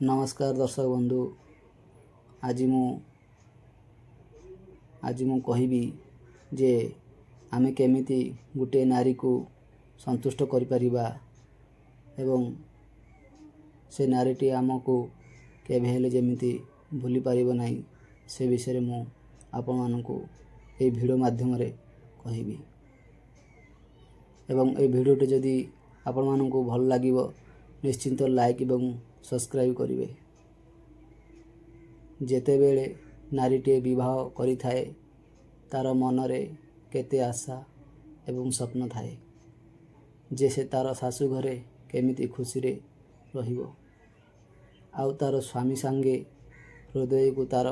ନମସ୍କାର ଦର୍ଶକ ବନ୍ଧୁ। ଆଜି ମୁଁ ଆଜି ମୁଁ କହିବି ଯେ ଆମେ କେମିତି ଗୋଟିଏ ନାରୀକୁ ସନ୍ତୁଷ୍ଟ କରିପାରିବା ଏବଂ ସେ ନାରୀଟି ଆମକୁ କେବେ ହେଲେ ଯେମିତି ଭୁଲି ପାରିବ ନାହିଁ, ସେ ବିଷୟରେ ମୁଁ ଆପଣମାନଙ୍କୁ ଏହି ଭିଡ଼ିଓ ମାଧ୍ୟମରେ କହିବି। ଏବଂ ଏହି ଭିଡ଼ିଓଟି ଯଦି ଆପଣମାନଙ୍କୁ ଭଲ ଲାଗିବ, ନିଶ୍ଚିନ୍ତ ଲାଇକ୍ ଏବଂ ସବସ୍କ୍ରାଇବ୍ କରିବେ। ଯେତେବେଳେ ନାରୀଟିଏ ବିବାହ କରିଥାଏ, ତା'ର ମନରେ କେତେ ଆଶା ଏବଂ ସ୍ୱପ୍ନ ଥାଏ ଯେ ସେ ତା'ର ଶାଶୁଘରେ କେମିତି ଖୁସିରେ ରହିବ ଆଉ ତା'ର ସ୍ୱାମୀ ସାଙ୍ଗେ ହୃଦୟକୁ ତା'ର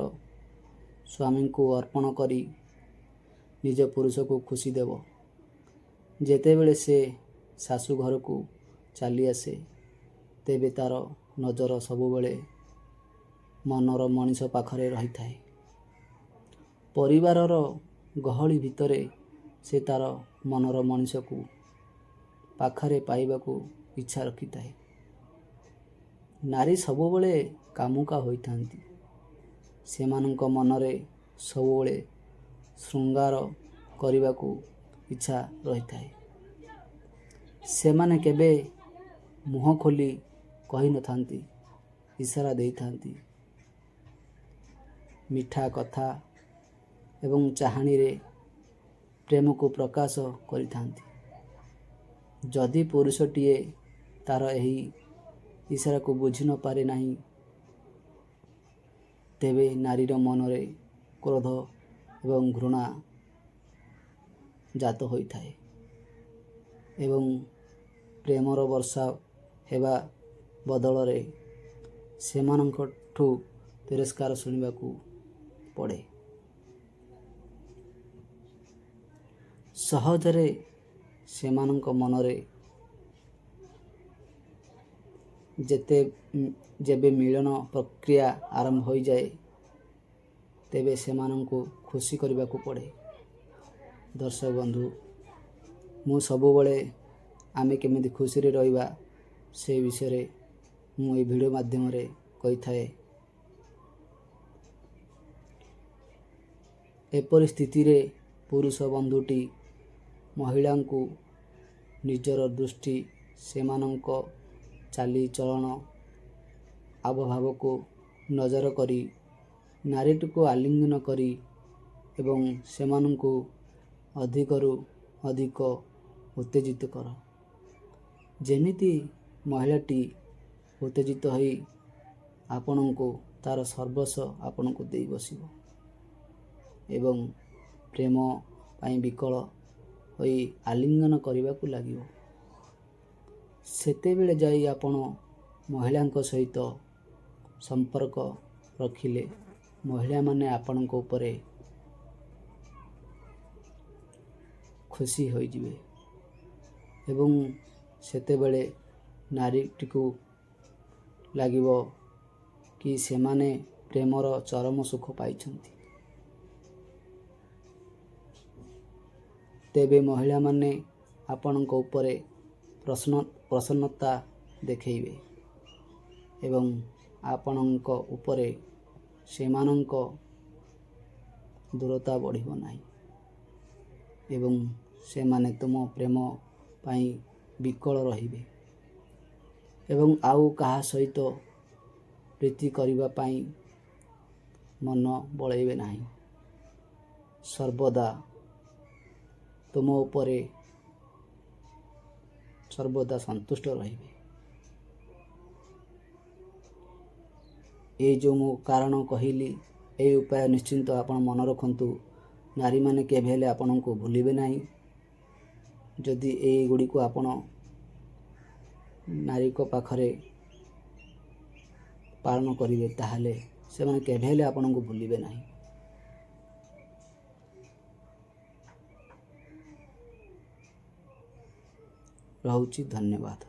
ସ୍ୱାମୀଙ୍କୁ ଅର୍ପଣ କରି ନିଜ ପୁରୁଷକୁ ଖୁସି ଦେବ। ଯେତେବେଳେ ସେ ଶାଶୁ ଘରକୁ ଚାଲିଆସେ, ତେବେ ତା'ର ନଜର ସବୁବେଳେ ମନର ମଣିଷ ପାଖରେ ରହିଥାଏ। ପରିବାରର ଗହଳି ଭିତରେ ସେ ତା'ର ମନର ମଣିଷକୁ ପାଖରେ ପାଇବାକୁ ଇଚ୍ଛା ରଖିଥାଏ। ନାରୀ ସବୁବେଳେ କାମୁକା ହୋଇଥାନ୍ତି। ସେମାନଙ୍କ ମନରେ ସବୁବେଳେ ଶୃଙ୍ଗାର କରିବାକୁ ଇଚ୍ଛା ରହିଥାଏ। ସେମାନେ କେବେ ମୁହଁ ଖୋଲି କହିନଥାନ୍ତି, ଇସାରା ଦେଇଥାନ୍ତି। ମିଠା କଥା ଏବଂ ଚାହାଣୀରେ ପ୍ରେମକୁ ପ୍ରକାଶ କରିଥାନ୍ତି। ଯଦି ପୁରୁଷଟିଏ ତା'ର ଏହି ଇସାରାକୁ ବୁଝି ନପାରେ ନାହିଁ, ତେବେ ନାରୀର ମନରେ କ୍ରୋଧ ଏବଂ ଘୃଣା ଜାତ ହୋଇଥାଏ ଏବଂ ପ୍ରେମର ବର୍ଷା ହେବା ବଦଳରେ ସେମାନଙ୍କଠୁ ତିରସ୍କାର ଶୁଣିବାକୁ ପଡ଼େ। ସହଜରେ ସେମାନଙ୍କ ମନରେ ଯେତେ ଯେବେ ମିଳନ ପ୍ରକ୍ରିୟା ଆରମ୍ଭ ହୋଇଯାଏ, ତେବେ ସେମାନଙ୍କୁ ଖୁସି କରିବାକୁ ପଡ଼େ। ଦର୍ଶକ ବନ୍ଧୁ, ମୁଁ ସବୁବେଳେ ଆମେ କେମିତି ଖୁସିରେ ରହିବା, ସେ ବିଷୟରେ ମୁଁ ଏହି ଭିଡ଼ିଓ ମାଧ୍ୟମରେ କହିଥାଏ। ଏପରି ସ୍ଥିତିରେ ପୁରୁଷ ବନ୍ଧୁଟି ମହିଳାଙ୍କୁ ନିଜର ଦୃଷ୍ଟି ସେମାନଙ୍କ ଚାଲିଚଳନ, ହାବଭାବକୁ ନଜର କରି ନାରୀଟିକୁ ଆଲିଙ୍ଗନ କରି ଏବଂ ସେମାନଙ୍କୁ ଅଧିକରୁ ଅଧିକ ଉତ୍ତେଜିତ କର, ଯେମିତି ମହିଳାଟି ଉତ୍ତେଜିତ ହୋଇ ଆପଣଙ୍କୁ ତା'ର ସର୍ବସ୍ୱ ଆପଣଙ୍କୁ ଦେଇ ବସିବ ଏବଂ ପ୍ରେମ ପାଇଁ ବିକଳ ହୋଇ ଆଲିଙ୍ଗନ କରିବାକୁ ଲାଗିବ। ସେତେବେଳେ ଯାଇ ଆପଣ ମହିଳାଙ୍କ ସହିତ ସମ୍ପର୍କ ରଖିଲେ ମହିଳାମାନେ ଆପଣଙ୍କ ଉପରେ ଖୁସି ହୋଇଯିବେ ଏବଂ ସେତେବେଳେ ନାରୀଟିକୁ ଲାଗିବ କି ସେମାନେ ପ୍ରେମର ଚରମ ସୁଖ ପାଇଛନ୍ତି। ତେବେ ମହିଳାମାନେ ଆପଣଙ୍କ ଉପରେ ପ୍ରସନ୍ନତା ଦେଖାଇବେ ଏବଂ ଆପଣଙ୍କ ଉପରେ ସେମାନଙ୍କ ଦୂରତା ବଢ଼ିବ ନାହିଁ ଏବଂ ସେମାନେ ତୁମ ପ୍ରେମ ପାଇଁ ବିକଳ ରହିବେ ଏବଂ ଆଉ କାହା ସହିତ ପ୍ରୀତି କରିବା ପାଇଁ ମନ ବଳାଇବେ ନାହିଁ। ସର୍ବଦା ତୁମ ଉପରେ ସର୍ବଦା ସନ୍ତୁଷ୍ଟ ରହିବେ। ଏଇ ଯେଉଁ ମୁଁ କାରଣ କହିଲି, ଏହି ଉପାୟ ନିଶ୍ଚିନ୍ତ ଆପଣ ମନେ ରଖନ୍ତୁ। ନାରୀମାନେ କେବେ ହେଲେ ଆପଣଙ୍କୁ ଭୁଲିବେ ନାହିଁ। ଯଦି ଏଇଗୁଡ଼ିକୁ ଆପଣ ନାରୀଙ୍କ ପାଖରେ ପାଳନ କରିବେ, ତାହେଲେ ସେମାନେ କେବେ ହେଲେ ଆପଣଙ୍କୁ ଭୁଲିବେ ନାହିଁ। ରହୁଛି, ଧନ୍ୟବାଦ।